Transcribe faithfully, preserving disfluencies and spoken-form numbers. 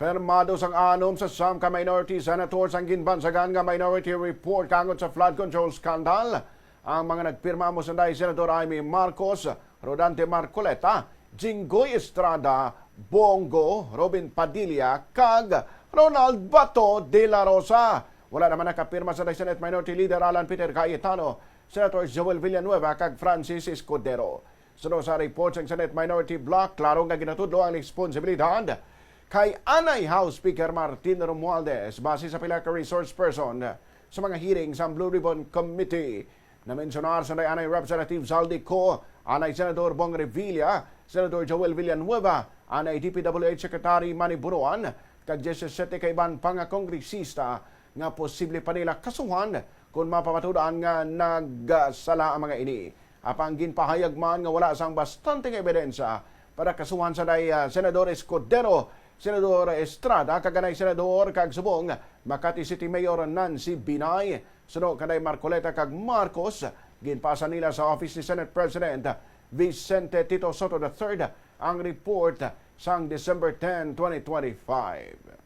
Pirmado sang anom sa SAM ka minority senators ang ginbansagan nga minority report kaangod sa flood control scandal. Ang mga nagpirma amo sanday Senador Imee Marcos, Rodante Marcoleta, Jinggoy Estrada, Bong Go, Robin Padilla, kag Ronald Bato de la Rosa. Wala naman nakapirma sanday Senate Minority Leader Alan Peter Cayetano, Senator Joel Villanueva, kag Francis Escudero. Suno sa report sang Senate Minority Bloc, klaro nga ginatudlo ang responsibilidad kay anay House Speaker Martin Romualdez base sa pila ka resource person sa mga hearing sang Blue Ribbon Committee. Namensionar sanday anay Representative Zaldy Co, anay Senador Bong Revilla, Senador Joel Villanueva, anay D P W H Secretary Manny Bonoan, kag diyesisete ka iban pa nga kongresista nga posible pa nila kasuhan kon mapamatud-an nga nagsala ang mga ini. Apang ginpahayag man nga wala sang bastante nga ebidensya para kasuhan sanday, ah, Senador Escudero, Senador Estrada, kag anay Senador kag subong Makati City Mayor Nancy Binay. Suno kanday Marcoleta kag Marcos, ginpasa nila sa office ni Senate President Vicente Tito Sotto the third ang report sang December ten, twenty twenty-five.